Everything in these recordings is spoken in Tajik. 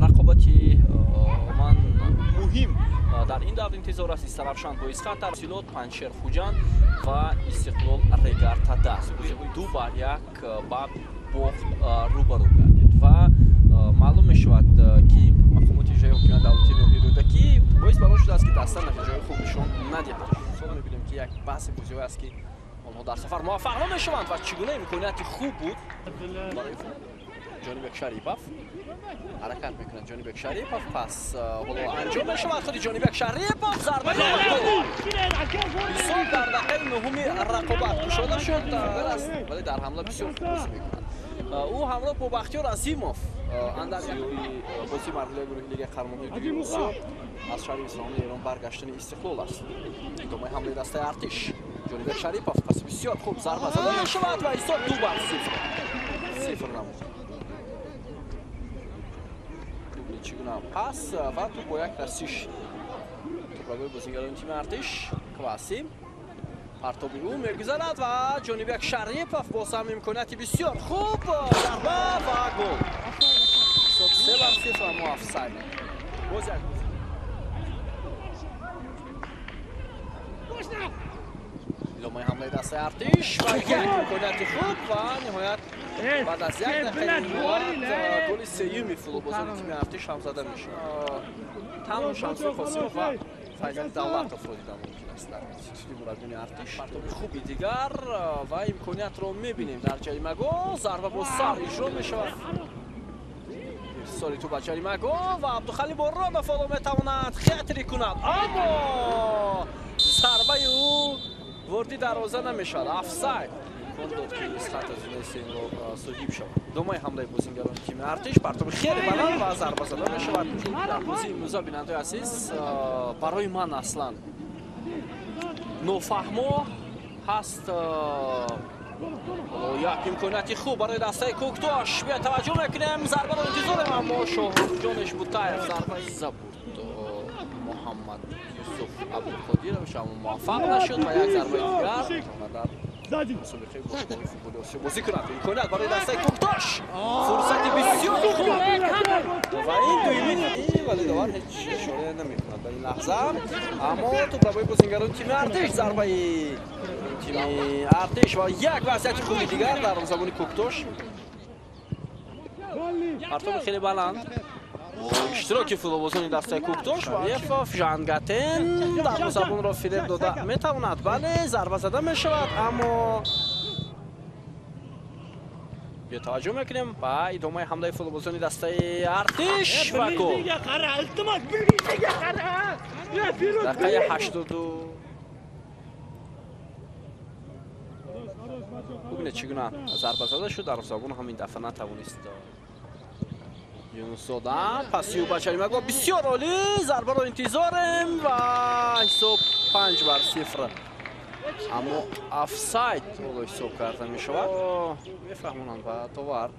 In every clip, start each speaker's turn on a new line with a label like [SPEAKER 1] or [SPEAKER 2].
[SPEAKER 1] Рақобати ман муҳим дар ин давр интизор аст. Истаравшан бо Исхатар, Силот, Панҷшер, Хуҷанд ва Истиқлол Регар-ТадАЗ. 2-1 ба бохт рӯбарӯ гардид ва маълум мешавад, ки мақомоти иҷроии ҳокимияти давлатии ноҳияи Рӯдакӣ боис бар он шудааст, ки даста натиҷаҳои хуб нишон надиҳад. Мисол мебинем, ки як баҳси бозиҳое аст, ки онҳо дар сафар муваффақ намешаванд ва чӣ гуна имконияти хуб буд барои Ҷонибек Шарипов. Ҳаракат мекунад Ҷонибек Шарипов, пас ҳоло анҷом мешавад. Худи Ҷонибек Шарипов зарба гол. Ҳисоб дар дақиқаи нуҳуми рақобат кушода шуд, вале дар ҳамла бисёр хуб бозӣ мекунад. Ӯ ҳамроҳ бо Бахтиёр Азимов андар бозии марҳилаи гурӯҳи Лигаи қаҳрамонҳои дуюми Осиё аз шаҳри Исломии Эрон баргаштани Истиқлол аст. Идомаи ҳамлаи дастаи Артиш. Ҷонибек Шарипов пас бисёр хуб зарба зада мешавад ва ҳисоб 2-0. Сифр намуд. Чӣ гуна пас ва тӯп бо як расиш тӯпрабои бозингарони тими Артиш. Кваси партоби ӯ мегузарад ва Ҷонибек Шарипов боз ҳам имконияти бисёр хуб, зарба ва гол. Ҳисоб 3-0, аммо офсайд. Боз як идомаи ҳамлаи дастаи Артиш ва як имконияти хуб ва ниҳоят баъд аз як дақиқаи нимвақт голи сеюми футболбозони тими Артиш ҳам зада мешавад. Танҳо Шамсур Қосимов ва Файзали Давлатовро дидан мумкин аст дар тими мураббиёни Артиш. Партоби хуби дигар ва имкониятро мебинем дар ҷаримагоҳ. Зарба бо сар иҷро мешавад. Ирсоли тӯп ба ҷаримагоҳ ва Абдухалил Боронов ҳоло метавонад хетрик кунад, аммо зарбаи ӯ ворди дарвоза намешавад. Офсайд имкон дод, ки Исхат аз зинаи сеюмро соҳиб шавад. Идомаи ҳамлаи бозингарони тими Артиш, партоби хеле баланд ва зарба зада мешавад. Дар бозии имрӯза, бинандаои азиз, барои ман аслан нофаҳмо ҳаст. Як имконияти хуб барои дастаи Кӯктош. Бия таваҷҷӯҳ мекунем, зарбаро интизорем, аммо Шоҳруҳҷониш Бутаев зарбаи забурд. Муҳаммад Юсуф Абдуқодирович аммо муваффақ нашуд ва як зарбаи дигар дар мусобиқаи бошгоҳи футболи Осиё бозӣ кунад. Имконият барои дастаи Кӯктош, фурсати бисёр хуб ва ин дуюмин, вале довар ҳеҷ ишора намекунад дар ин лаҳза. Аммо тӯпрабои бозингарони тими Артиш, зарбаи тими Артиш ва як вазъияти хуби дигар дар забони Кӯктош. Партоби хеле баланд, иштироки футболбозони дастаи Кӯктош. Шарипов Жангатен дарвозабонро фиреб дода метавонад. Бале, зарба зада мешавад, аммо биё таваҷҷӯҳ мекунем ба идомаи ҳамлаи футболбозони дастаи Артиш ва гол. Дақиқаи 82. Бубинед, чӣ гуна зарба зада шуд. Дарвозабон ҳам ин дафъа натавонист. Юнусзода пасию ба ҷаримагоҳ бисёр олӣ, зарбаро интизорем ва ҳисоб 5-0. Аммо офсайд ҳоло ҳисоб карда мешавад. Мефаҳмонанд ба довар.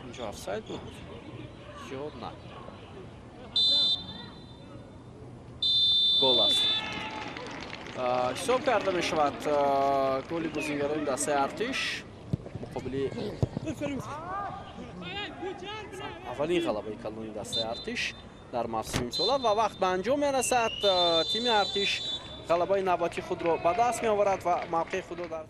[SPEAKER 1] Инҷо офсайд буд ё на? Гол аст. Ҳисоб карда мешавад голи бозингарони дастаи Артиш муқобили аввалин ғалабаи калони дастаи Артиш дар мавсими имсола ва вақт ба анҷом мерасад. Тими Артиш ғалабаи навбатии худро ба даст меоварад ва мавқеи худро дар